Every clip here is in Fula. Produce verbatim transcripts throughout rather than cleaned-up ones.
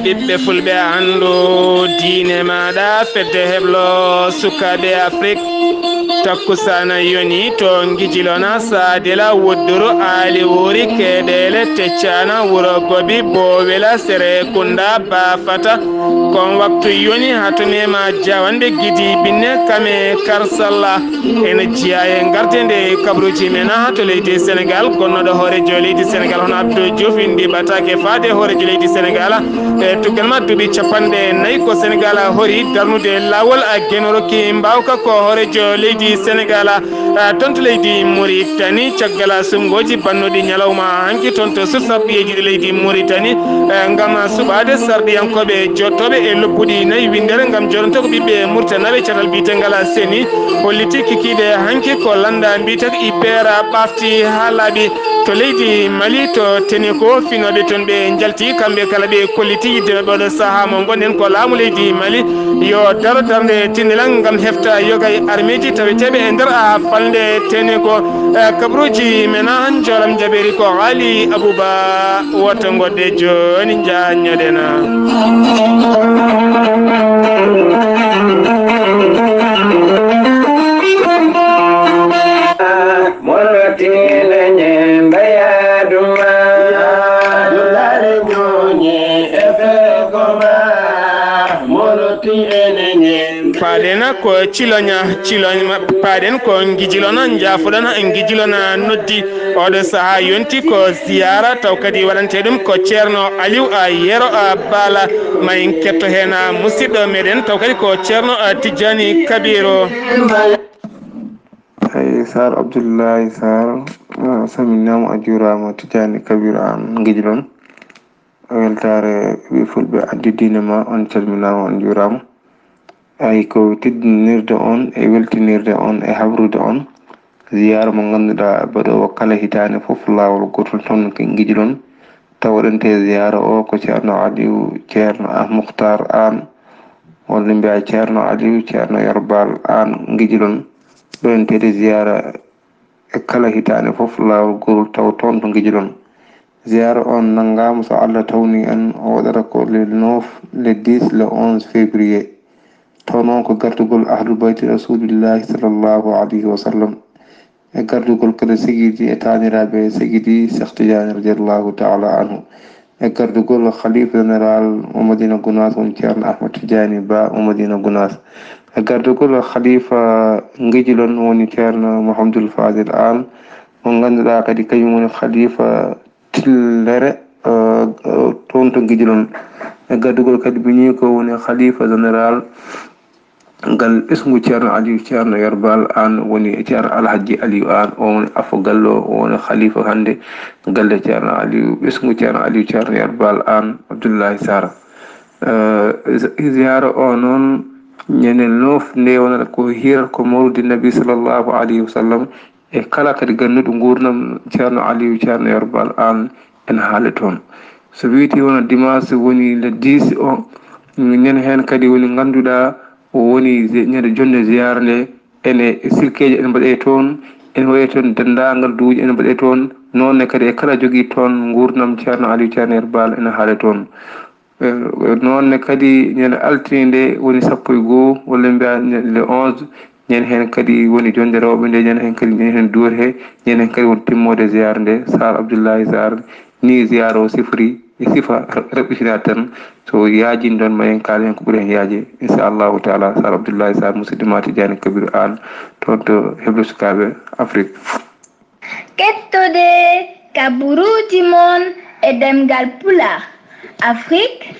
Ɓiɓɓe fulɓe, anndu diine maaɗa, fedde heblo sukaaɓe Afrik. Takkusaana yoni to Ngijilona, Saadela, Wodduru, Aali Wuuri, Keeɗeele, Teccaana, Wuro Gobi, Boowela, Sere Kunda, Baafata. Kon waktu yoni haa to Meema Jawanɓe, Gidi, Binne, Kame, Karsalla. Ene jeyaa e ngartende kabaruuji men haa to leydi Senegaal, gonnooɗo hooreejo leydi Senegaal hono Abdou Diouf indi ɓataake faade hooreejo leydi Senegaal. E tuggal ma duuɓi capanɗe nayi ko Senegaal hori darnude laawol a geno rokki mbaawka ko hooreejo leydi Senegaal. A, toon to leydi Mauritanie, caggal suɓngooji bannooɗi ñalawma hanki toon to Source a ɓiyeeji leydi Mauritanie, e, ngam suɓaade sarɗiyankooɓe jottooɓe e lobbuɗi nayi winndere ngam jooɗonto ko ɓiɓɓe Mauritanie naɓe catal biyte ngal a seni. Holliti kikiiɗe hanki ko lannda mbiyetee I P R a ɓaafti haa laaɓi to leydi Mali, to Teniko, finooɓe toon ɓe njalti, kamɓe kala ɓe kolliti yidde maɓɓe oɗo sahaa mo ngonɗen ko laamu leydi Mali yo daro darnde tinnelal ngam hefta yoga e armeeji taweteeɓe e nder a falnde Teniko. E, kabaruuji men a njoolam jabeeri ko Aali Abuba. Woto ngodde jooni njaññoɗen. Mono tile ñembe yaaduma. Yaadulare ñoñe efe goma. Mono tile ñembe. Paaɗen ko ciloña, ciloña, paaɗen ko ngijilona, njaafuɗon ngijilona noddi. Oɗo sahaa yonti ko ziyaara, taw kadi waɗantee ɗum ko Ceerno Aliw a Yero a Baala. Ma en ketto heen a musidɗo meɗen, taw kadi ko Ceerno a Tijjaani Kabiiru. Eyi, Saar Abdullahi Saar, a salminaama, a juuraama, Tijjaani Kabiiru aan ngijilon. Weltaare ɓiɓɓe fulɓe addi diine ma, on calminaama, on njuuraama. Ay ko teddinirde on e weltinirde on e habrude on ziyaara mo ngannduɗaa baɗoowo kala hitaande fof laawol gootol toon ko ngijilon. Taw waɗantee ziyaara o ko Ceerno Aliw, Ceerno Ah Mukhtar Aan, walla mbiyaa Ceerno Aliw, Ceerno Yerbal Aan ngijilon. Ɗo en teddii ziyaara e kala hitaande fof laawol gootol taw toon to ngijilon. Ziyaara on nanngaama so Allah tawni en, o waɗata ko le neuf, le dix, le onze février. Taw noon ko gardugol Ahlul Bayti Rasulillahi sallallahu alayhi wa sallam. E gardugol kadi Seydi e taaniraaɓe Seydi Cheikh Tidiane radiyallahu ta'ala anhu. E gardugol Khalifa Général mo Madina Gounass woni Ceerno Ahmad Tidiane Ba mo Madina Gounass. E gardugol Khalifa ngijilon woni Ceerno Mouhamadoul Fadel Anne, mo ngannduɗaa kadi kañum woni Khalifa tillere, eh, eh, toon to Ngijilon. E gardugol kadi miñi ko woni Khalifa Général ngal ɓesngu Ceerno Aliou, Ceerno Yerbal Aan woni Ceerno Alhajji Aliou Aan, o woni afo galle o, o woni Khalifa hannde galle Ceerno Aliou, ɓesngu Ceerno Aliou, Ceerno Yerbal Aan, Abdullahi Sara. Eh, zi-, ziyaara o noon, ñande neuf nde wonata ko hiirat ko Mawludi Nabi sallallahu alayhi wa sallam, e kala kadi gannuɗo nguurndam Ceerno Aliou, Ceerno Yerbal Aan ene haali toon. So weeti wona dimanche woni le dix o, ñande heen kadi woni ngannduɗaa o woni zi-, ñande jonnde ziyaara nde, ene silkeeji ene mbaɗee toon, ene waɗee toon denndaangal duuji ene mbaɗee toon, noon ne kadi e kala jogii toon nguurndam Ceerno Aliou, Ceerno Yerbal ene haali toon. Eh, noon ne kadi ñande altine nde woni sappo e goo, walla mbiyaa ñande le onze, ñande heen kadi woni jonnde rewɓe nde, ñande heen kadi ñande heen duwete, ñande heen kadi woni timmoode ziyaara nde, Sar Abdullahi Sar, ni ziyaara o sifori e sifa ra-, raɓɓitinaa tan. So yaajin ɗoon ma en kaal heen ko ɓuri heen yaaje, inchallahu taala. Sar Abdullahi Sar, musidɗo ma Tidiane Kabiru Aan, toon to Heblo Sukaaɓe Afrik. Kettoɗe kaburuuji mon e ɗemngal Pulaar, Afrik,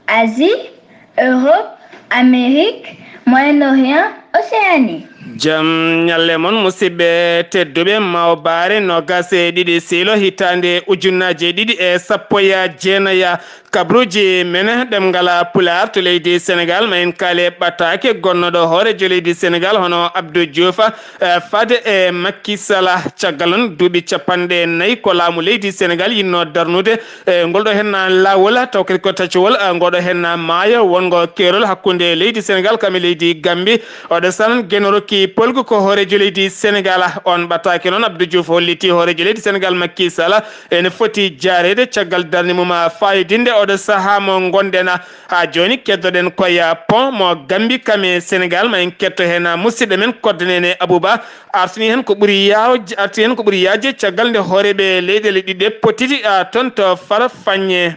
Asie, Europe, Amérique, Moyen-Orient, Océanie. Jam ñalle mon, musidɓe tedduɓe, mawbaare noogaas e ɗiɗi siilo hitaande ujunnaaje ɗiɗi e sappo e jeenaya. Kabaruuji men ɗemngal Pulaar to leydi Senegaal, ma en kaale ɓataake gonnooɗo hooreejo leydi Senegaal hono Abdou Diouf, eh, faade e Macky Sall. Caggal on duuɓi capanɗe nayi ko laamu leydi Senegaal yinnoo darnude, eh, ngol ɗo henna laawol, taw kadi ko taccowol, eh, ngol ɗo henna maayo wonngo keerol hakkunde leydi Senegaal kam e leydi Gambie. Oɗo sahaa noon Geno rokki Polgu ko hooreejo leydi Senegal. On ɓataake noon, Abdou Diouf holliti hooreejo leydi Senegal Macky Sall ene foti jaareede caggal darnde mum fayodinde oɗo sahaa mo ngonɗen. Haa jooni keddoɗen koye pont mo Gambie kam e Senegal. Ma en ketto heen musidɗo men Kodde Nene Abouba, artini heen ko ɓuri yaawde, artini heen ko ɓuri yaajde caggal nde hooreeɓe leyɗeele ɗiɗi ɗe pottidi, a, toon to Farafeññe.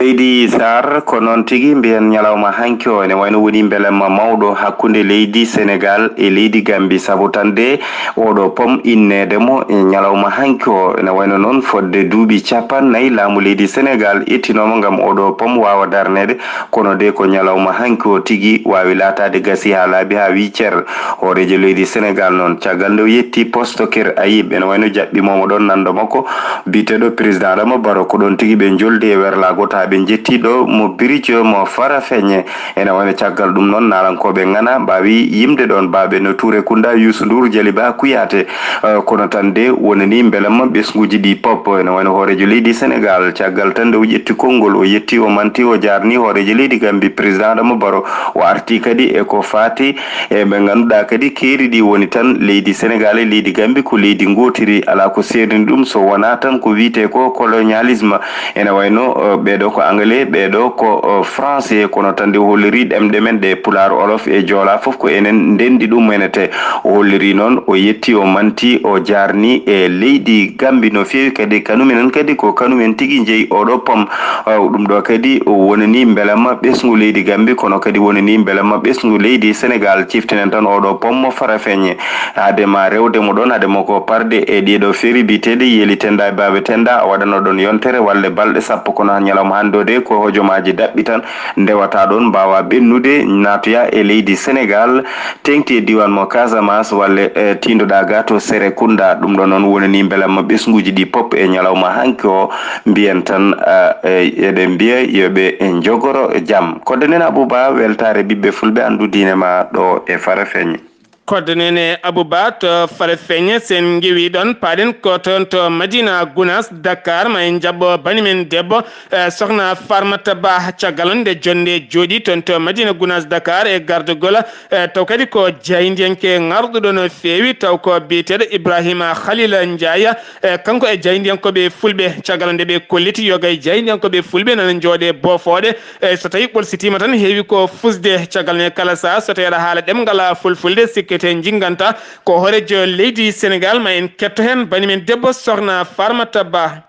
Seydi Sarr, ko noon tigi mbiyen ñalawma hanki o ene wayno woni mbelamma mawɗo hakkunde leydi Senegal e leydi Gambie, sabu tan de oɗo pom inneede mo e ñalawma hanki o. Ene wayno noon fodde duuɓi capannayyi laamu leydi Senegal ittinooma ngam oɗo pom waawa darneede, kono de ko ñalawma hanki o tigi waawi laataade gasi haa laaɓi haa wii cer. Hooreejo leydi Senegal noon, caggal nde o yetti posto Kir Ayib, ene wayno jaɓɓi moomo ɗoon nanndo makko, biyeteeɗo président Adama Barrow. Ko ɗoon tigi ɓe njoldi e werlaago, taa ɓe njetti ɗo mo Birijo mo Farafeñe. Ene wayno caggal ɗum noon, naalankooɓe Ŋana mbaawi yimde ɗoon, baaɓe no Touré Kunda, Youssou Ndour, Jaliba Kouyaté. Eh, kono tan de wonani mbelamma ɓesnguuji ɗi pop. Ene wayno hooreejo leydi Senegal, caggal tan nde o ƴetti konngol, o yetti, o manti, o jaarni hooreejo leydi Gambie, président Adama Barrow. O arti kadi e ko faati e ɓe ngannduɗaa kadi keeri ɗi woni tan leydi Senegal e leydi Gambie ko leydi ngootiri, alaa ko seerni ɗum so wonaa tan ko wiyetee ko colonialisme. Ene wayno, eh, ɓeeɗo ko anglais, ɓeeɗo ko, eh, français, kono tan nde o holliri ɗemɗe men ɗe pulaar, wolof e joola fof ko enen ndenndi ɗum enete. O holliri noon, o yetti, o manti, o jaarni e leydi Gambie no feewi kadi. Kanumen en kadi ko kanumen tigi njeyi oɗo pom. Eh, ɗum ɗo kadi wonani mbelamma ɓesngu leydi Gambie, kono kadi wonani mbelamma ɓesngu leydi Senegal. Ciftinen tan oɗo pom mo Farafeñe. Hade ma rewde mo ɗoon, hade mo ko parde e ɗiɗo feeri biyeteeɗe Yeeli Tenda e Baabe Tenda, a waɗano ɗoon yontere walle balɗe sappo, kono haa ñalawma hannde o de ko hojomaaji daɓɓi tan ndewata ɗoon, mbaawa ɓennude, naatoya e leydi Senegal, teŋti e diiwaan mo Casamance, walle, eh, tiindoɗaa ga to Serekunda. Ɗum ɗo noon wonani mbelamma ɓesnguuji ɗi pop e ñalawma hanki o, mbiyen tan, eh, eh, eɗen mbiya yo ɓe njogoro jam. Kodde Nene Abouba, weltaare ɓiɓɓe fulɓe, anndu diine ma ɗo e Farafeñe. Kodde Nene Abouba to Farafeñe, sen ngewi ɗon, paaɗen ko toon to Madina Gounass Dakar, ma en njaɓɓo bani men debbo, eh, sokhna Farmata Ba, caggal on nde jonnde jooɗi toon to Madina Gounass Dakar e gardagol, eh, taw kadi ko jaayndiyanke ŋarɗuɗo no feewi, taw ko biyeteeɗo Ibrahima Khalil Ndiaye, eh, kanko e jaayndiyankooɓe fulɓe, caggal nde ɓe kolliti yoga e jaayndiyankooɓe fulɓe nana njooɗe boofooɗe, eyyi, so tawii ɓolsitiima tan, heewi ko fusde. Caggal nde kala sahaa, so tawii aɗa haala ɗemngal fulfulde, sikkete njigganta ko hooreejo leydi Senegal. Ma en ketto heen bani men debbo, sokhna Farmata Ba.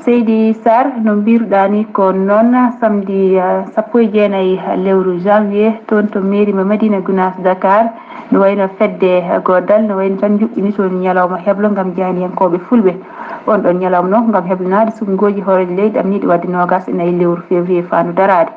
Seydi Sarr, no mbiruɗaa ni ko noon, samedi, eh, sappo e jeenayi lewru janvier, toon to mairie mo Madina Gounass Dakar, no wayno fedde goodal, no wayno tan njuɓɓini toon ñalawma heblo ngam jaayndiyankooɓe fulɓe. On ɗon ñalawma noon ko ngam heblanaade suɓngooji hooreejo leydi ɗamniiɗo waɗde noogaas e nayi lewru février faandu daraade.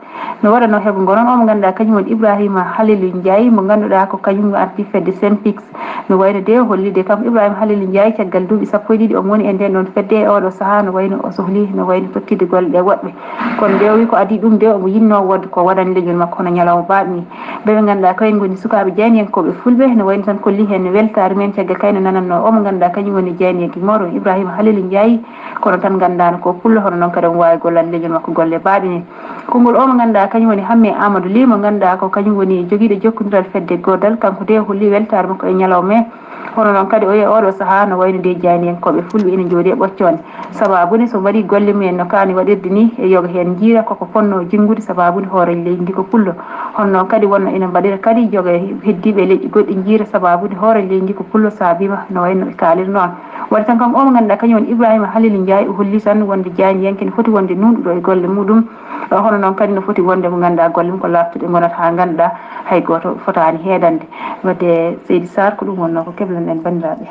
No waɗanoo heɓo ngo noon, o mo ngannduɗaa kañum woni Ibrahima Halilu Ndiaye, mo ngannduɗaa ko kañum ardi fedde Synpics. No wayno de, o holli de kanko Ibrahima Halilu Ndiaye, caggal duuɓi sappo e ɗiɗi omo woni e ndeen ɗoon fedde, e ooɗoo sahaa no wayno o sohli, no wayno tottidde golle ɗe woɗɓe. Kono de, o wi ko adii ɗum de, omo yinnoo woodde ko waɗani leñol makko hono ñalawma baaɗ ni. Ɓe ɓe ngannduɗaa ko en ngoni sukaaɓe jaayndiyankooɓe fulɓe, no wayno tan kolli heen weltaare mum en caggal kay no nanannoo o mo ngannduɗaa kañum woni jaayndiyanke mawɗo Ibrahima Halilu Ndiaye, kono tan nganndaano ko pullo, hono noon kadi omo waawi gollande leñol makko golle baaɗe ni. Konngol o mo ngannduɗaa kañum woni Hamme Amadou Ly, mo ngannduɗaa ko kañum woni jogiiɗo jokkondiral fedde goodal, kanko de o holli weltaare makko e ñalawma he. Hono noon kadi o e ooɗoo sahaa no wayno de jaayndiyankooɓe fulɓe ina njooɗi e ɓoccoonde. Sabaabu ne so mbaɗii golle mum en no kaani waɗirde ni, e yoga heen njiira koko fotnoo jinngude, sabaabu ne hooreejo leydi ndi ko pullo. Hono noon kadi wonno ina mbaɗira kadi yoga heddiiɓe e leƴƴi goɗɗi njiira, sabaabu ne hooreejo leydi ndi ko pullo saabiima no wayno ɓe kaaliri noon. Waɗi tan kam o mo ngannduɗaa kañum woni Ibrahima Halilu Ndiaye, o holli tan wonde jaayndiyanke ne foti wonde nuunɗuɗo e golle muɗum. Hono noon kadi no foti wonde mo ngannduɗaa golle mum ko laaɓtuɗe ngonata haa ngannduɗaa hay gooto fotaani heedande. Wadde Seydi Sarr, ko ɗum wonnoo ko keblanɗen banndiraaɓe.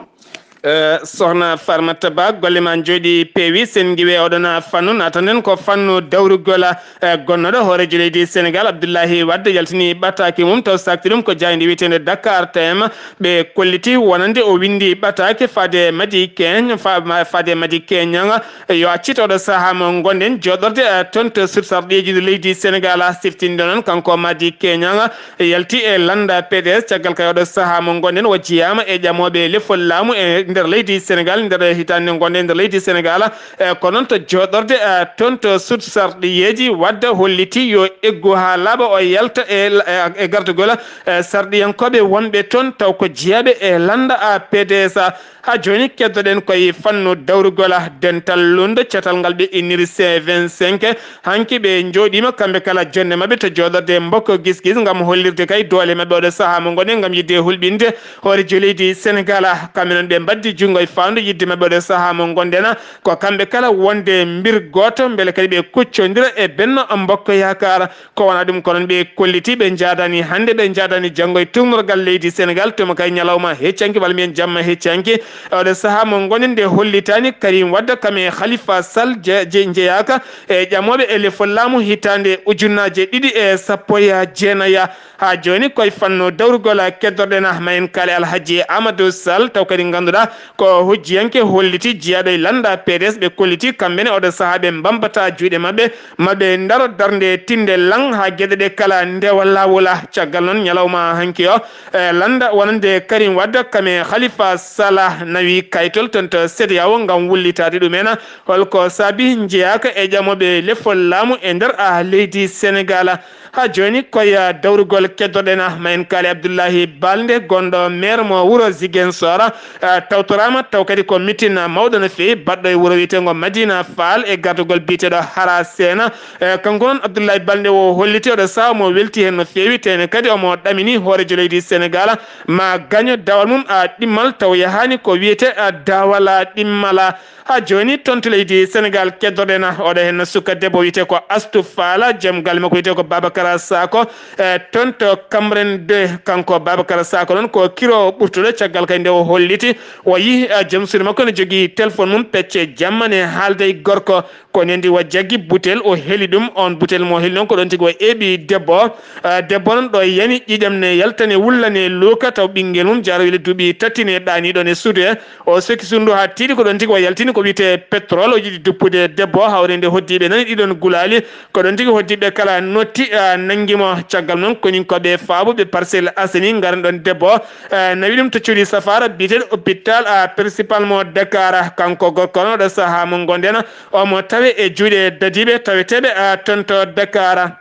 Eh, sokhna Farmata Ba, golle ma njooɗi peewi. Sen ngiwe oɗon fannu, natanɗen ko fannu dawrugol, eh, gonnoɗo hooreejo leydi Senegal Abdoulaye Wade yaltini ɓataake mum, taw sakti ɗum ko jaaynde wiyeteende Dakar Time. Ɓe kolliti wonande o winndi ɓataake faade Madi Keñ, fa-, ma-, faade Madi Keñaŋ, yo accit oɗo sahaa mo ngonɗen jooɗorde, eh, toon to sursarɗeeji leydi Senegal. Siftinde noon kanko Madi Keñaŋ yalti e lannda P D S, caggal kay oɗo sahaa mo ngonɗen o jeyaama e ƴamooɓe lefol laamu e nder leydi Sénégal, nder hitaande nde ngonɗen nder leydi Sénégal, e ko noon to jooɗorde, e toon to sud sarɗiyeeji, wadde holliti yo eggu haa laaɓa, o yalta e, e, e gardagol, e sarɗiyankooɓe wonɓe toon, taw ko jeyaaɓe e lannda, a, P D S. Haa jooni, keddoɗen koye fannu dawrugol dental lundo catal ngal ɓe inniri C vingt-cinq. Hanki ɓe njooɗiima kamɓe kala jonde maɓɓe to jooɗorde mbokko gis-gis ngam hollirde kay doole maɓɓe oɗo sahaa mo ngonen ngam yiɗde hulɓinde hooreejo leydi Senegal. Kamɓe noon ɓe mbaddi junngo e faandu yiɗde maɓɓe oɗo sahaa mo ngonɗen ko kamɓe kala wonde mbir gooto, mbele kadi ɓe kuccondira e Benno Mbokk Yaakaar. Ko wonaa ɗum, ko noon ɓe kolliti, ɓe njaadaani hannde, ɓe njaadaani janngo e tuugnorgal leydi Senegal, tuma kay ñalawma heccanki, walla mbiyen jamma heccanki. E oɗo sahaa mo ngonen nde hollitaani Karim Wade kam e Khalifa Sall je-, je-, njeyaaka e ƴamooɓe e lefol laamu hitaande ujunnaaje ɗiɗi e sappo e jeenayi. Haa jooni, koye fannu dawrugol keddorɗen ma en kaali Alhaji Amadou Sall, taw kadi ngannduɗaa ko hujjiyanke holliti jiyaaɗo e lannda P D S, ɓe kolliti kamɓe ne oɗo sahaa ɓe mbambata juuɗe maɓɓe, ma ɓe ndaro darnde tinde lan haa geɗe ɗe kala ndewa laawola. Caggal noon, ñalawma hanki o, e lannda wonande Karim Wade kam e Khalifa Salah nawi kaytol toon to C E D E A O ngam wullitaade ɗum en. Holko saabi njeyaaka e ƴamooɓe lefol laamu e nder, a, leydi Senegal? Haa jooni, koye dawrugol keddorɗen ma en kaali Abdullahi Balde, gonɗo maire mo wuro Ziguinchor, eh, tawtoraama, taw kadi ko mitin mawɗo no feewi, baɗɗo e wuro wiyeteengo Madina Fall e gardagol biyeteeɗo Hara Sena. Eh, kanko noon Abdullahi Balde o holliti oɗo sahaa mo welti heen no feewi, tene kadi omo ɗamini hooreejo leydi Senegal ma gaño dawal mum, a, ɗimmal taw yahaani ko wiyetee, a, dawal, a, ɗimmal. Haa jooni, toon to leydi Senegal, keddorɗen oɗo heen suka debbo wiyetee ko Astou Fall, joom galle makko wiyetee ko Babacar Sako, e toon to Cambérène deux. Kanko Babacar Sako noon ko kiro ɓurtuɗo, caggal kay nde o holliti, o yiyi, eh, joom suudu makko ne jogii téléphone mum, pecce jamma ne haalda e gorko. Ko neendi o jaggi butel, o heli ɗum. On butel mo heli noon, ko ɗoon tigi o eɓi debbo. Ah, debbo noon ɗo yani, ƴiiƴam ne yaltane, wullane, luuka, taw ɓinngel mum jaarowel duuɓi tati ne ɗaanii ɗoon e suudu he. O sokki suudu haa tiiɗi, ko ɗoon tigi o yaltini ko wiyetee pétrole, o yiɗi duppude debbo. Hawre nde hoddiiɓe nani ɗiɗon gulaali, ko ɗoon tigi hoddiiɓe kala notti, ah, nanngi mo. Caggal noon, koninkooɓe faabo ɓe Parcelles Assainies ngarani ɗoon debbo, ah, nawi ɗum to cuuɗi safaara biyeteeɗo hôpital, ah, principal mo Dakar. Kanko gorko noon, oɗo sahaa mo ngonɗen, omo tawe e juuɗe dadiiɓe taweteeɓe, ah, toon to Dakar.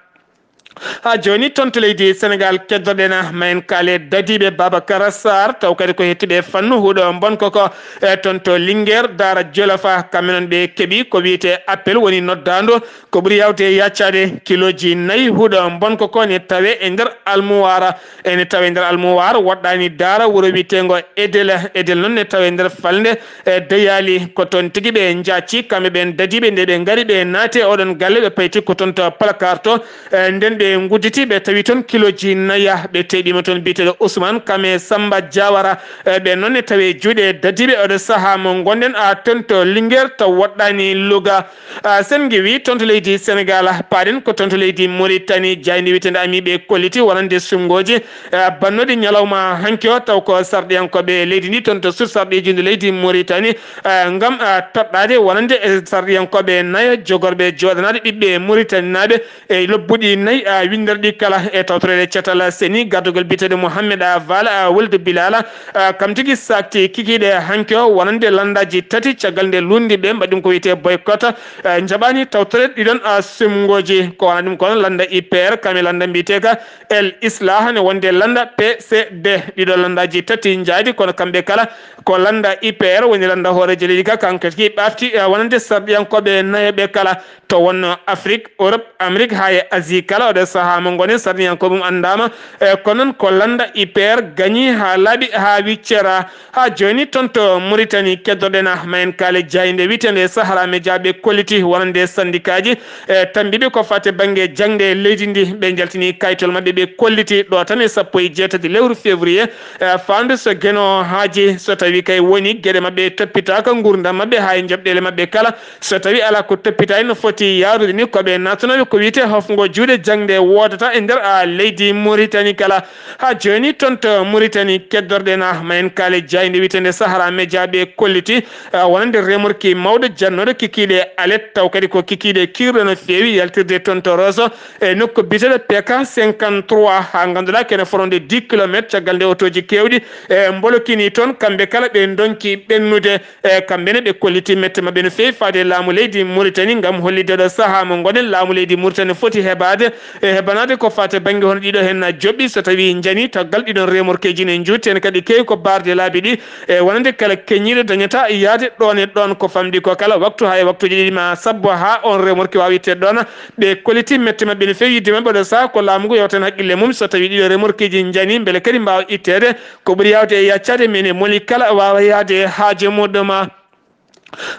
Haa jooni, toon to leydi Senegal, keddorɗen ma en kaali dadiiɓe Babacar Sarr, taw kadi ko hettuɓe fannu huɗo mbonko ko, e toon to Linguère, Daara Jolof, kamɓe noon ɓe keɓi ko wiyetee appel, woni noddaandu, ko ɓuri yaawde yaccaade kilooji nayi huɗo mbonko ko ne tawe e nder almuwaar. Ene tawe nder almuwaar, woɗɗaani Daara, wuro wiyeteengo Edel. Edel noon ne tawe nder falnde, e Deyaali. Ko toon tigi ɓe njacci, kamɓe ɓeen dadiiɓe, nde ɓe ngari, ɓe naati e oɗon galle, ɓe payti ko toon to placard to. E nden ɓe ngudditi, ɓe tawi toon kilooji naya, ɓe teɓiima toon biyeteeɗo Ousmane Kame Samba Diawara. E ɓe noon ne tawi juuɗe dadiiɓe oɗo sahaa mo ngonɗen, a, toon to Linguère, taw woɗɗaani Louga. A, sen ngiwi toon to leydi Senegal, paaɗen ko toon to leydi Mauritanie, jaaynde wiyeteende Ami ɓe kolliti wonande suɓngooji, a, bannoɗi ñalawma hanki o, taw ko sarɗiyankooɓe leydi ndi toon to sud sarɗiiji ndi leydi Mauritanie, a, ngam, a, toɗɗaade wonande e sarɗiyankooɓe nayo jogorɓe jooɗanaade ɓiɓɓe Mauritaninaaɓe e lobbuɗi nayi, a, winnderɗi kala e tawtoreede catal seni gardugol biyeteeɗo Mohamed, a, Vala, a, Wulde Bilala, a, kam tigi sakti kikiiɗe hanki o wonande lanndaaji tati caggal nde luundi ɓe mbaɗi ɗum ko wiyetee boycott, a, njaɓaani tawtoreede ɗiɗon, a, suɓngooji. Ko wona ɗum kono lannda I P R kam e lannda mbiyeteeka El Islah ne wonde lannda P C D. Ɗiɗo lanndaaji tati njaadi, kono kamɓe kala ko lannda I P R woni lannda hooreejo leydi ka, kanko tigi ɓaafti, e, wonande sarɗiyankooɓe nayo ɓe kala to wonno Afrique, Europe, Amérique, haa e Asie kala. Oɗo sahaa mo ngonen sarɗiyankooɓe mum anndaama, e, ko noon ko lannda I P R gañi haa laaɓi, haa wiccera. Haa jooni toon to Mauritanie, keddorɗen ma en kaali jaaynde wiyeteende Sahara Média ɓe kolliti wonande sandikaaji, e, tambiiɓe ko fate bannge jaŋde leydi ndi, ɓe njaltini kayitol maɓɓe, ɓe kolliti ɗo tan e sappo e jeetati lewru février, e, faandu so Geno haaji, so tawi kay woni geɗe maɓɓe toppitaaka, nguurndam maɓɓe haa e njoɓɗeele maɓɓe kala, so tawi alaa ko toppitaani no foti yaarude ni, ko ɓe naatanooɓe ko wiyetee hofngo juuɗe jaŋde nde woodata e nder a leydi Mauritanie kala. Haa jooni toon to Mauritanie keddorɗen a ma en kaale jaaynde wiyetende Sahara Média ɓe kolliti a wonande remorki mawɗo jannooɗo kikiiɗe alet taw kadi ko kikiiɗe kiirɗe no feewi yaltirde toon to Rosso e nokku biyeteeɗo P K cinquante-trois haa ngannduɗaa kene foronde dix kilomètres caggal nde otooji keewɗi e mbolokini toon kamɓe kala ɓe ndonki ɓennude. E kamɓe ne ɓe kolliti mette maɓɓe no feewi faade laamu leydi Mauritanie ngam hollitde ɗo sahaa mo ngonen laamu leydi Mauritanie foti hebaade e hebanaade ko faate bannge hono ɗiɗo heen joɓɓi so tawii njani taggal ɗiɗon remorkeeji ne njuuti heen kadi keewi ko barde laabi ɗi e wonande kala keñiiɗo dañata yaade ɗoon e ɗoon ko famɗi ko kala waktu haa e waktuuji ɗiɗi ma sabbo haa on remorke waawa itteede ɗoon. Ɓe kolliti mette maɓɓe no feewi yidde maɓɓe ɗo sahaa ko laamu ngu yewtan haqqille mum so tawii ɗiɗo remorkeeji njani mbele kadi mbaawa itteede ko ɓuri yaawde e yaccaade men e moni kala waawa yahde e haaje muɗum.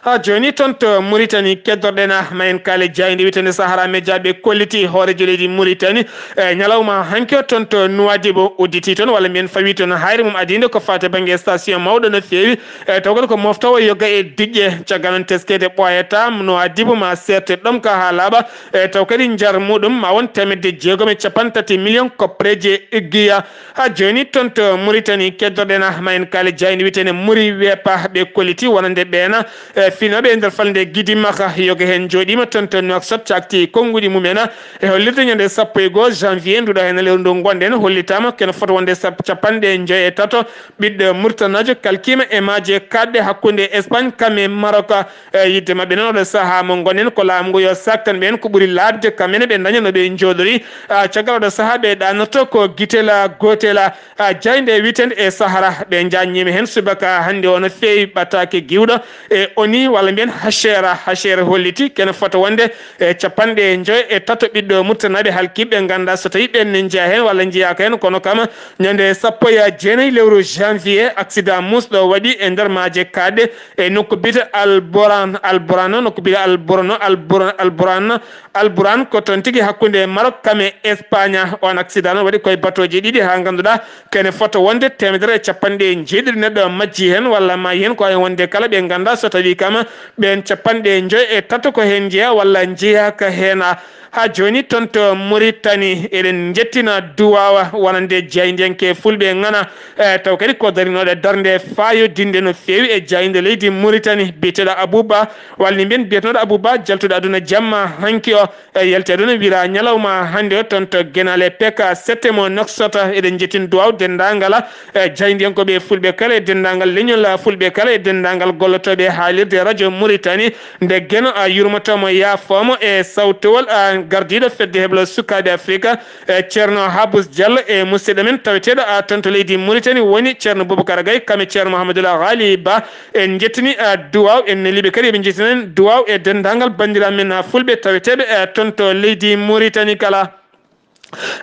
Haa jooni toon to Mauritanie keddorɗen a ma en kaale jaaynde wiyetende Sahara Média ɓe kolliti hooreejo leydi Mauritanie e ñalawma hanki o toon to Nouadhibou udditi toon walla mbiyen fawi toon hayre mum adiinde ko faate bannge station mawɗo no feewi e taw kadi ko moftoowo yoga e diƴƴe caggal noon teskeede ɓooyata Nouadhibou ma seerte ɗomka haa laaɓa e taw kadi njar muɗum ma won teemedde jeegom e capanɗe tati million koppareeji e eggiya. Haa jooni toon to Mauritanie keddorɗen a ma en kaale jaaynde wiyetende Mouri Wepa ɓe kolliti wonande ɓeena e finooɓe e nder falnde Gidimaka yoga heen njooɗiima toon to Nouakchott cakti konnguɗi mum en e hollirde ñande sappo e goo janvier nduɗo heen lewru ndu ngonɗen hollitaama kene fota wonde sap- capanɗe njoy e tato ɓiɗɗo murtanaajo kalkiima e maaje kaɗɗe hakkunde Espagne kam e Maroc. E yidde maɓɓe noon oɗo sahaa mo ngonen ko laamu ngu yo saktan ɓeen ko ɓuri laaɓde kamɓe ne ɓe ndaña no ɓe njooɗori. A caggal oɗo sahaa ɓe ɗaanoto ko gitela gotela a jaaynde wiyetende e Sahara ɓe njaññiima heen subaka hannde o no feewi ɓataake giwɗo e oni walla mbiyen hachera hachera holliti kene fota wonde e capanɗe njoy e tato ɓiɗɗo murtanaaɓe halkiiɓe ɓe ngannda so tawii ɓeen ne njeyaa heen walla njeyaaka heen kono kam ñande sappo e jeenayi lewru janvier accident muusɗo waɗi e nder maaje kaɗɗe e nokku biyete Alboran Alboran nokku biyete Alborno Alboran Alboran Alboran ko toon tigi hakkunde Maroc kam e Espagne. On accident noon waɗi koye batooji ɗiɗi haa ngannduɗaa kene fota wonde teemedere e capanɗe jeeɗiɗi neɗɗo majji heen walla maayi heen ko wawi wonde kala ɓe ngannda so tawii kam ɓeen capanɗe njoy e tato ko heen njeyaa walla njeyaaka heen. Haa jooni toon to Mauritanie eɗen njettina duwaawa wonande jaayndiyanke fulɓe ŋana e taw kadi ko darinooɗo darnde faayodinde no feewi e jaaynde leydi Mauritanie biyeteeɗo Abouba walla ni mbiyen biyetenooɗo Abouba jaltuɗo aduna jamma hanki o e yalti aduna wira ñalawma hannde o toon to Genale P K sette mo Noksota eɗen njettin duwaaw denndaangal e jaayndiyankooɓe fulɓe kala e denndaangal leñol fulɓe kala e denndaangal gollotooɓe haalirde radio Mauritanie nde geno a yurmotomo yaafoomo e sawtowol a gardiiɗo fedde heblo sukaaɓe Afrika e ceerno Habous Diallo e musidɗo men taweteeɗo a toon to leydi Mauritanie woni ceerno Boubacar Gaye kam e ceerno Mouhamadoul Ghali Ba en njettini a duwaaw en neliɓe kadi eɓe njettinan duwaaw e denndaangal banndiraaɓe men a fulɓe taweteeɓe e toon to leydi Mauritanie kala.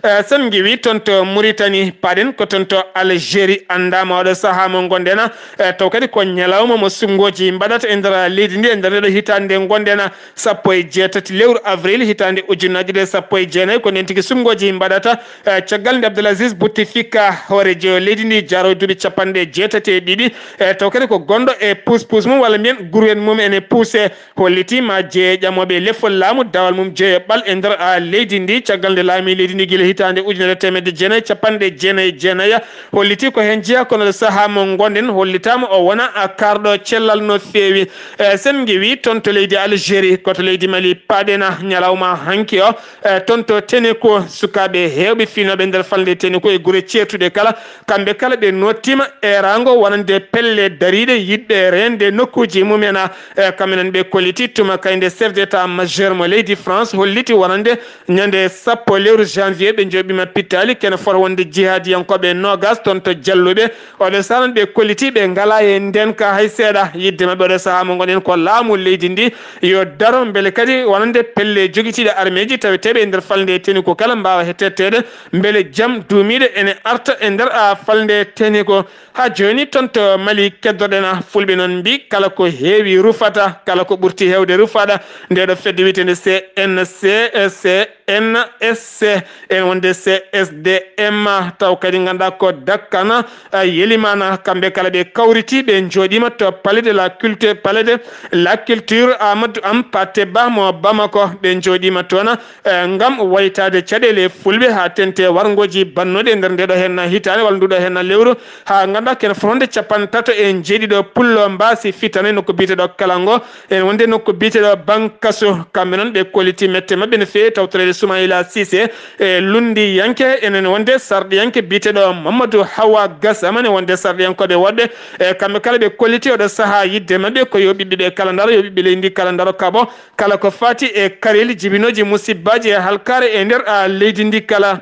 Eh, sen ngiwi toon to Mauritanie paɗen ko toon to Algérie anndaama oɗo sahaa mo ngonɗen eh, taw kadi ko ñalawma mo sunngoji mbaɗata e nder leydi ndi e nder ndeɗo hitaande nde ngonɗen sappo e jeetati lewru avril hitaande ujunnaji ɗe sappo e jeenayi ko nden tigi sunngoji mbaɗata eh, caggal nde Abdoulaziz Bouteflika hoorejo leydi ndi jaro duuɓi capanɗe jeetati e ɗiɗi eh, taw kadi ko gonɗo e puspus mum walla mbiyen gurwen mum ene puuse holliti ma jeeye ƴamooɓe lefol laamu dawal mum jeeye ɓal e nder a leydi ndi caggal nde laami leydi ndi gila hitaande ujunere teemedde jeenayi capanɗe jeenayi e jeenaya holliti ko heen jeyaa kono ɗo sahaa mo ngonɗen hollitaama o wona a karɗo cellal no feewi e sen ngewi toon to leydi Algérie ko to leydi Mali paɗena ñalawma hanki o e toon to Teneko sukaaɓe heewɓe fiinooɓe nder falnde Teneko e gure ceertuɗe kala kamɓe kala ɓe nottiima eeraango wonande pelle dariiɗe yiɗɓe reende nokkuuji mumen e kamɓe noon ɓe kolliti tuma kay nde chef d'état majeur mo leydi France holliti wonande ñande sappo lewru janvier ɓe njoɓima pittali kene fota wonde jihadiyankooɓe noogas toon to jalluɓe oɗo saha noon ɓe kolliti ɓe ngala e ndenka hay seeɗa yidde maɓɓe oɗo saha mo ngonɗen ko laamu leydi ndi yo daro mbele kadi wonande pelle jogitiiɗe armeeji taweteeɓe e nder falnde Teniko kala mbaawa hettetteede mbele jam duumiiɗo ene arta e nder a falnde Teniko. Haa jooni toon to Mali keddoɗen a fulɓe noon mbi kala ko heewi rufata kala ko ɓurti heewde rufaɗa nde ɗo fedde wiyetende C N C C N S C, en wonde C S D M, taw kadi ngannduɗaa ko dakkana, eh, yelimaana, kamɓe kala ɓe kawriti, ɓe njooɗiima to Palais de la Culture, Palais de la Culture Amadou Hampâté Bâ mo Bamako, ɓe njooɗiima toon, eh, ngam waytaade caɗeele fulɓe haa tente warngooji bannooɗi e nder ndeeɗo heen hitaande walla nduɗo heen lewru, haa ngannduɗaa kene fotde capanɗe tato e njeeɗiɗo pullo mbaasi fitane nokku biyeteeɗo Kalango, en wonde nokku biyeteeɗo Bankaso, kamɓe noon ɓe kolliti mette maɓɓe no feewi tawtoreede Soumaïla Cissé, e lunndiyanke, enen wonde sarɗiyanke biyeteeɗo Mamadou Hawa Gassama, ne wonde sarɗiyankooɓe woɗɓe, e kamɓe kala ɓe kolliti oɗo sahaa yiɗde maɓɓe ko yo ɓiɓɓe ɓe kala ndaro, yo ɓiɓɓe leydi ndi kala ndaro kaɓo, kala ko faati e kareeli jibinooji musibbaaji e halkaare e nder, a, leydi ndi kala.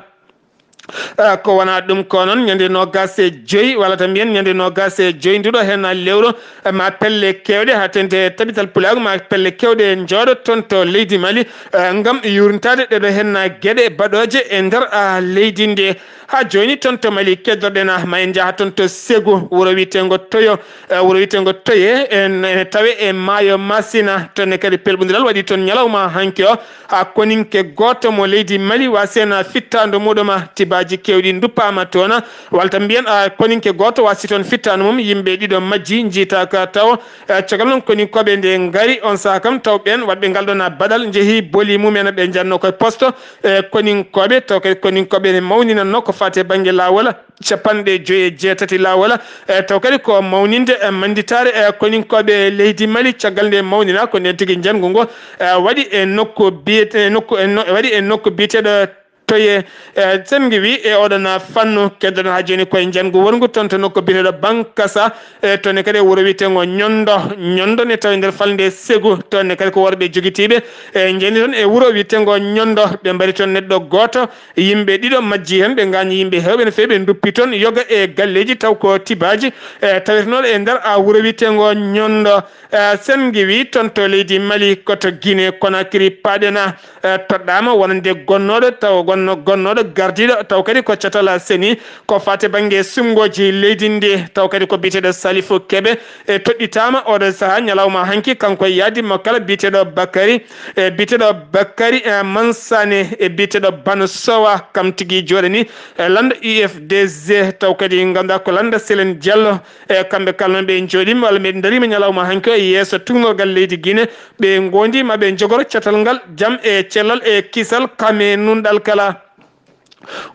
Ah, ko wonaa ɗum ko noon, ñande noogaas e joy, walla tan mbiyen ñande noogaas e joy nduɗo heen lewru, eh, ma pelle keewɗe, haa tente tabital pulaagu, ma pelle keewɗe njooɗo toon to leydi Mali, eh, ngam yuurntaade ɗeɗo heen geɗe baɗooje e nder, ah, leydi ndi. Haa jooni toon to Mali keddorɗen, ah, ma en njaha toon to Segu, wuro wiyeteengo Toyo, eh, wuro wiyeteengo Toye, en, ene tawe e maayo Masina, toon ne kadi pelɓondiral waɗi toon ñalawma hanki o. A koninke gooto mo leydi Mali wasena fittaandu muɗum, tibaaji keewɗi nduppaama toon, walla tan mbiyen a koninke gooto wasi toon fittaandu mum, yimɓe ɗiɗo majji, njiitaaka taw. Eh, caggal noon koninkooɓe nde ngari on saha kam taw ɓeen waɗɓe ngal ɗoon baɗal njehi boli mumen ɓe njanno koye poste, eh, koninkooɓe taw kadi koninkooɓe ne mawninanno ko faati e bannge laawol. Capanɗe joyi e jeetati laawol, e taw kadi ko mawninde, e mannditaare, e koninkooɓe leydi Mali, caggal nde mawnina ko nden tigi njanngu ngo, e waɗi e nokku biyete-, e nokku, e no-, waɗi e nokku biyeteeɗo Toye, e sen ngi wi e oɗon fannu keddoɗon haa jooni koye njanngu wonngu toon to nokku biyeteeɗo Bankasa, e toon ne kadi e wuro wiyeteengo Ñondo. Ñondo ne tawi nder falnde Segu, toon ne kadi ko worɓe jogitiiɓe, e njani toon e wuro wiyeteengo Ñondo, ɓe mbari toon neɗɗo gooto, yimɓe ɗiɗo majji heen, ɓe ngaañi yimɓe heewɓe no feewi, ɓe nduppi toon yoga e galleeji, taw ko tibaaji, e, tawetenooɗo e nder, a, wuro wiyeteengo Ñondo. E, sen ngi wi toon to leydi Mali, ko to Guinée Conakry paaɗen, e, toɗɗaama wonande gonnooɗo, taw gonno-, gonnooɗo gardiiɗo, taw kadi ko catal seni, ko faati bannge sunngoji leydi ndi, taw kadi ko biyeteeɗo Salifou Kébé, e, toɗɗitaama oɗo sahaa ñalawma hanki, kanko e yaadi mo kala biyeteeɗo Bakary, e, biyeteeɗo Bakary, e, Mansane, e, biyeteeɗo Bano Sowa, kam tigi jooɗani, e, lannda U F D G, taw kadi ngannduɗaa ko lannda Céline Diallo, e, kamɓe kala noon ɓe njooɗiima walla ɓe ndariima ñalawma hanki o e yeeso tuugnorgal leydi Guinée, ɓe ngoondiima ɓe njogoro catal ngal, jam e cellal e kisal, kam e nunɗal kala.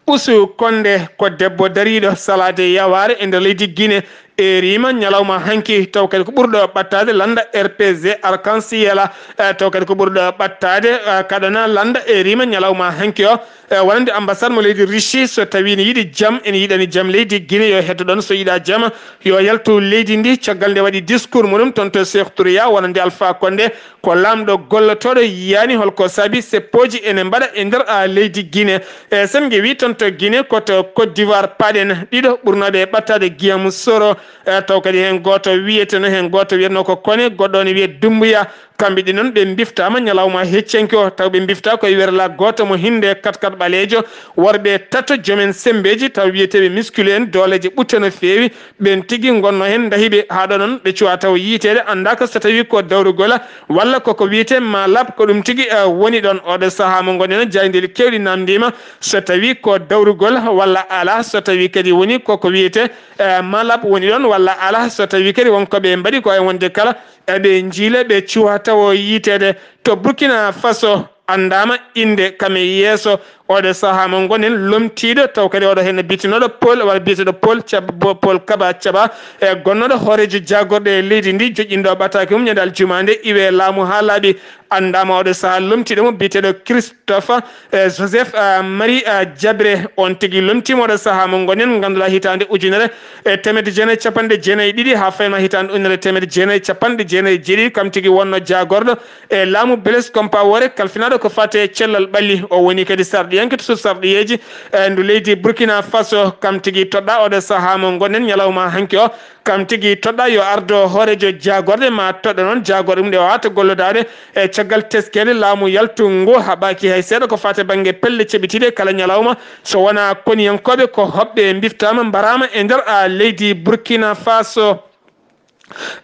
Usu Konde ko debbo dariiɗo salaade yawaare e nder leydi Guinée, e riima ñalawma hanki, taw kadi ko ɓurɗo ɓattaade lannda R P G Arc-en-Ciel, eh, taw kadi ko ɓurɗo ɓattaade, eh, kaɗana lannda e riima ñalawma hanki o, eh, wonande ambassade mo leydi Russie, so tawi ne yiɗi jam, ene yiɗani jam leydi Guinée, yo heddo ɗon, so yiɗa jam, yo yaltu leydi ndi. Caggal nde waɗi discours muɗum toon to Cheikh Touré, wonande Alpha Condé, ko laamɗo gollotooɗo yiyaani holko saabi seppooji ene mbaɗa e nder, a, leydi Guinée. E sen nge wi toon to Guinée, ko to Côte d'Ivoire paaɗen, ɗiɗo ɓurnooɓe ɓattaade Guillaume Soro, e, taw kadi heen gooto wiyeteno, heen gooto wiyetno ko Kone, goɗɗo ne wiyee Doumbouya. Kamɓe ɗi noon ɓe mbiftaama ñalawma heccenke o, taw ɓe mbifta koye werla gooto mo hinde katkat ɓaleejo, worɓe tato joomen semmbeeji, taw wiyeteeɓe musclé en, dooleeje ɓutte no feewi, ɓeen tigi ngonno heen, ndahi ɓe haa ɗo noon ɓe cuwa taw yiiteede, anndaaka so tawi ko dawrugol walla koko wiyetee malab, ko ɗum tigi, eh, woni ɗoon. Oɗo sahaa mo ngonɗen, jaayndeeli keewɗi naamndiima so tawi ko dawrugol walla alaa, so tawi kadi woni koko wiyetee, eh, malab woni ɗoon walla alaa, so tawi kadi won ko ɓe mbaɗi ko e wonde kala, eh, ɓe njiila, ɓe cuwa tawo yiiteede. To Burkina Faso, anndaama innde kam e yeeso oɗo sahaa mo ngonɗen, lomtiiɗo, taw kadi oɗo heen biyetenooɗo Paul, walla biyeteeɗo Paul Cab-, Bo-, Paul Kaba Caba, e gonnooɗo hooreejo jaagorɗe e leydi ndi, joƴƴinɗo ɓataake mum ñande aljumaande, iwe laamu haa laaɓi. Anndaama oɗo sahaa lomtiiɗo mo biyeteeɗo Christophe, e Joseph, a, Marie, a, Diabré, on tigi lomtiima oɗo sahaa mo ngonɗen, ngannduɗaa hitaande ujunere e teemedde jeenayi e capanɗe jeenayi e ɗiɗi haa fayma hitaande ujunere e teemedde jeenayi e capanɗe jeenayi e jeeɗiɗi, kam tigi wonno jaagorɗo e laamu Blaise Compaoré, kalfinaaɗo ko faati e cellal ɓalli. O woni kadi sarɗiyanke to suudu sarɗiyeeji, e ndu leydi Burkina Faso. Kam tigi toɗɗaa oɗo sahaa mo ngonɗen ñalawma hanki o. Kam tigi toɗɗaa yo ardo hooreejo jaagorɗe, ma toɗɗa noon jaagorɗe mum ɗe o aata gollodaade e caggal teskeede laamu yaltu ngu. Haɓaaki hay seeɗa ko faati e bannge pelle ceɓitiiɗe kala ñalawma. So wonaa koniyankooɓe ko hoɓɓe mbiftaama, mbaraama e nder, a, leydi Burkina Faso.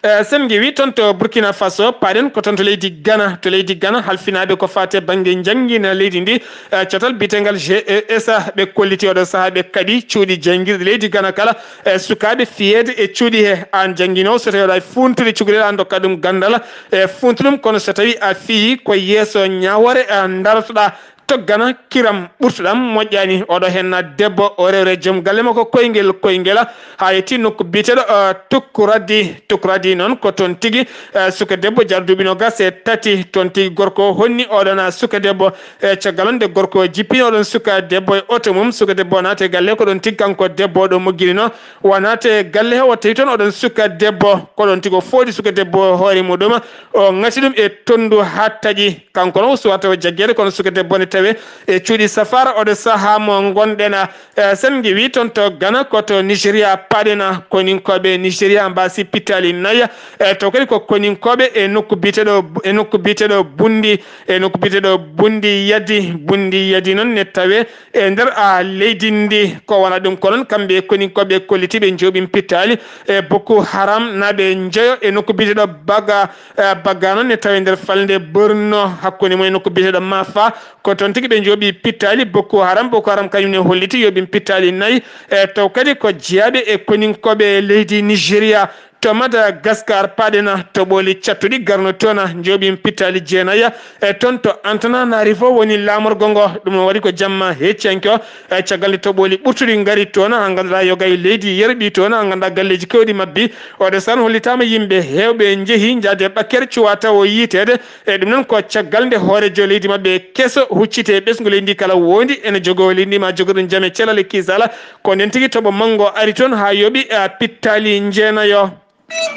Eh, sen ngewi toon to Burkina Faso, paaɗen ko toon to leydi Ghana. To leydi Ghana, halfinaaɓe ko faati e bannge njanngina leydi ndi, eh, catal biyetegal G E S, ɓe kolliti oɗo sahaa, ɓe kaɗi cuuɗi janngirɗi leydi Ghana kala, eh, sukaaɓe fiyeede e cuuɗi he. Aan jannginoowo, so tawii aɗa waawi fuuntude cukalel, aan ndokka ɗum ganndal, eh, fuuntu ɗum, kono so tawii a fiyii ko yeeso ñaawoore, eh, ndarotoɗaa, to Ghana, kiram ɓurtuɗam moƴƴaani. Oɗo henna debbo, o rewre joom galle makko koyngel koyngel, haa yetti nokku biyeteɗo, eh, Tukuradi. Tukuradi noon ko toon tigi, eh, suka debbo jarduɓe nogas e tati. Toon tigi gorko o honni oɗon, ah, suka debbo. E caggal on nde gorko o jippini oɗon suka debbo e oto mum, suka debbo o naati e galle, ko ɗon tigi kanko debbo o ɗo moggirino. O naati e galle he, o tawi toon oɗon suka debbo, ko ɗon tigi o fooɗi suka debbo o hoore muɗum, o ŋati ɗum e tonndu haa taƴi. Kanko noon o suwata o jaggeede, kono suka debbo ne tawe e cuuɗi safaara oɗo sahaa mo ngonɗen. E, sen ngewi toon to Ghana, ko to Nigeria paaɗen. Koninkooɓe Nigeria mbaasi pittaali nayi. E, taw kadi ko koninkooɓe e nokku biyeteɗo, e nokku biyeteɗo Bundi, e nokku biyeteɗo Bundi Yadi. Bundi Yadi noon ne tawe e nder, a, leydi ndi. Ko wona ɗum ko noon, kamɓe koninkooɓe kolliti ɓe njooɓi pittaali e Boko Haram naaɓe njeyo e nokku biyeteɗo Baga. Eh, Bagga noon ne tawi nder falnde Borno, hakkunde mumen nokku biyeteɗo Mafa. Ko toon tigi ɓe njooɓi pittaali Boko Haram. Boko Haram kañum ne holliti yooɓi pittaali nayi. Eh, taw kadi ko jeyaaɓe e koninkooɓe leydi Nigeria. To Madagascar paaɗen, toɓooli cattuɗi garno toon, njooɓi pittaali jeenayi. E toon to Antananarivo woni laamorgo ngo. Ɗum noon waɗi ko jamma hecciyanke o, e caggal nde toɓooli ɓurtuɗi ngari toon, haa ngannduɗaa yoga e leydi yerɓi toon, haa ngannduɗaa galleeji keewɗi mabbi. Oɗo saan hollitaama yimɓe heewɓe njehi njaade ɓakkere cuwaa taw o yiiteede. E ɗum noon ko caggal nde hooreejo leydi maɓɓe keso hucciti e ɓesngu leydi ndi kala woondi ene jogoo leydi ndi maa jogorɗum jam e cellal e kiisala. Ko ndeen tigi toɓo manngo ari toon haa yooɓi, a, pittaali njeenayo.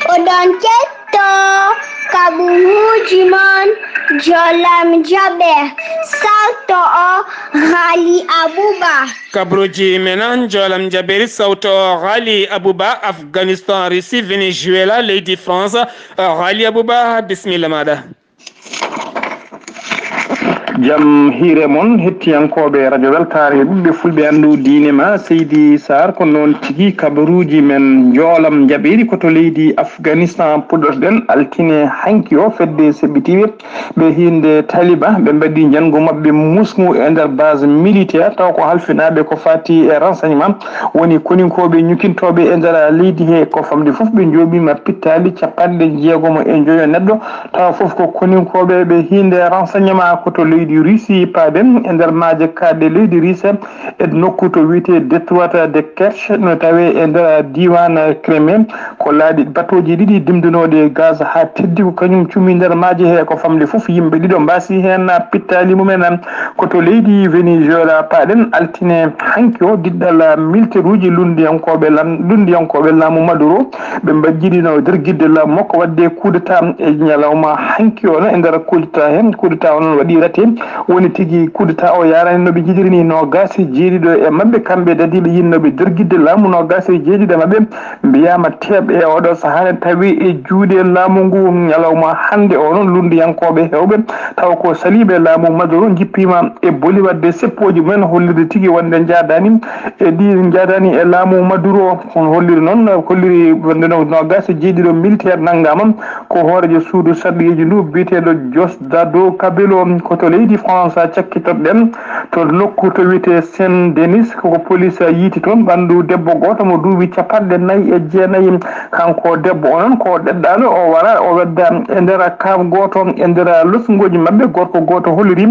Oɗon ketto kaɓuuji mon, Jolam Jaɓe, sawto o Ghali Abouba. Kabaruuji men, Jolam Jaɓe, sawto o Ghali Abouba, Afghanistan, Russie, Venezuela, leydi France. Ghali Abouba, bisimilla maaɗa. Jam hiire mon, hettiyankooɓe Radio Weltaare, ɓiɓɓe fulɓe anndu diine ma, Seydi Sarr, ko noon tigi kabaruuji men. Njoolam njaɓeeri ko to leydi Afghanistan puɗɗotoɗen altine hanki o, fedde seɓɓitiiɓe ɓe hiinde Taliban, ɓe mbaɗi njanngu maɓɓe musngu e nder base militaire, taw ko halfinaaɓe ko faati e renseignement, woni koninkooɓe ñukintooɓe e nder leydi he. Ko famɗi fof ɓe njooɓiima pittaali capanɗe jeegomo e njoyo neɗɗo, tawa fof ko koninkooɓe ɓe hiinde renseignement. Ko to leydi Russie paaɗen, e nder maaje kaaɗɗe leydi Russie, e nokku to wiyetee Détroit de Kerch, no tawee e nder diiwaan Crimée. Ko laaɗi batooji ɗiɗi dimdunooɗi e gaz haa teddi, ko kañum cumi nder maaje he. Ko famɗi fof yimɓe ɗiɗo mbaasi heen pittaali mumen. Ko to leydi Venezuela paaɗen, altine hanki o, diɗɗal militeeruuji lunndiyankooɓe lan-, lunndiyankooɓe laamu Maduro, ɓe mbajjirino dergidde laamu makko waɗde coup d'État e ñalawma hanki o. E nder coup d'État heen, coup d'État o noon waɗi raté, woni tigi coup d'État o yaarani no ɓe njiɗiri ni noogaas e jeeɗiɗo e maɓɓe, kamɓe dadiiɓe yinnooɓe dergidde laamu noogaas e jeeɗiɗo e maɓɓe. Mbiyaama teeɓ e oɗo sahaa ne tawi e juuɗe laamu ngu. Ñalawma hannde o noon, lunndiyankooɓe heewɓe tawa ko saliiɓe laamu Maduro njippiima e boli waɗde seppooji mumen, hollirde tigi wonde njaadaani e ɗi njaadaani e laamu Maduro. Kono holliri noon, holliri wonde no, noogaas e jeeɗiɗo militaire nanngaama ko hooreejo suudu sarɗiyeeji ndu biyeteeɗo Diosdado Cabello. Ko to leydi France cakkitoɗen, to nokku to wiyetee Saint-Denis, koko police yiiti toon ɓanndu debbo gooto mo duuɓi capanɗe nayi e jeenayi. Kanko debbo o noon ko ɗeɗɗaano, o wara, o wedda e nder kaam gooto e nder losngooji maɓɓe, gorko gooto holliri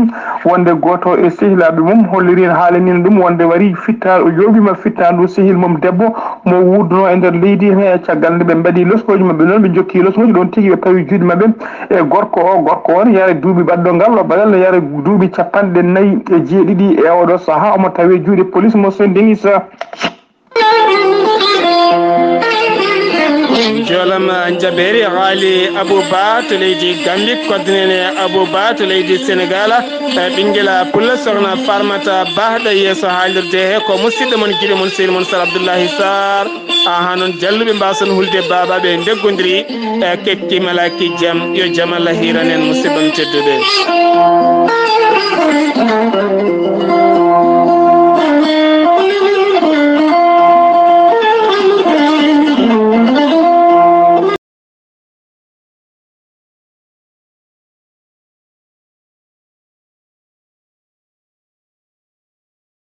wonde gooto e sehilaaɓe mum holliri, haalani ɗum wonde warii fittaandu, o jooɓiima fittaandu sehil mum debbo mo wuurduno e nder leydi he. Caggal nde ɓe mbaɗi loskooji maɓɓe noon, ɓe njokki loskooji ɗoon tigi, ɓe pawi juuɗe maɓɓe e gorko o. Gorko o ne yara duuɓi baɗɗo ngal o baɗal, ne yara duuɓi capanɗe nayi e jeeɗiɗi e oɗo sahaa, omo tawi juuɗe police mo Saint-Denis. Njoolam njaɓeeri Haali Abou Ba to leydi Gambi, Kodnene Abou Ba to leydi Senegal. E ɓinngel Pullo, Sokhna Farmata Ba ɗo yeeso haalirde he, ko musidɗo mon, giɗo mon, sehil mon Sar Abdoullahi Sarr. Ahaa noon, jalluɓe mbaason hulde baabaaɓe ndeggondirii. E kekki malaaki jam, yo jam Allah hiiran en, musidɓe am tedduɓe.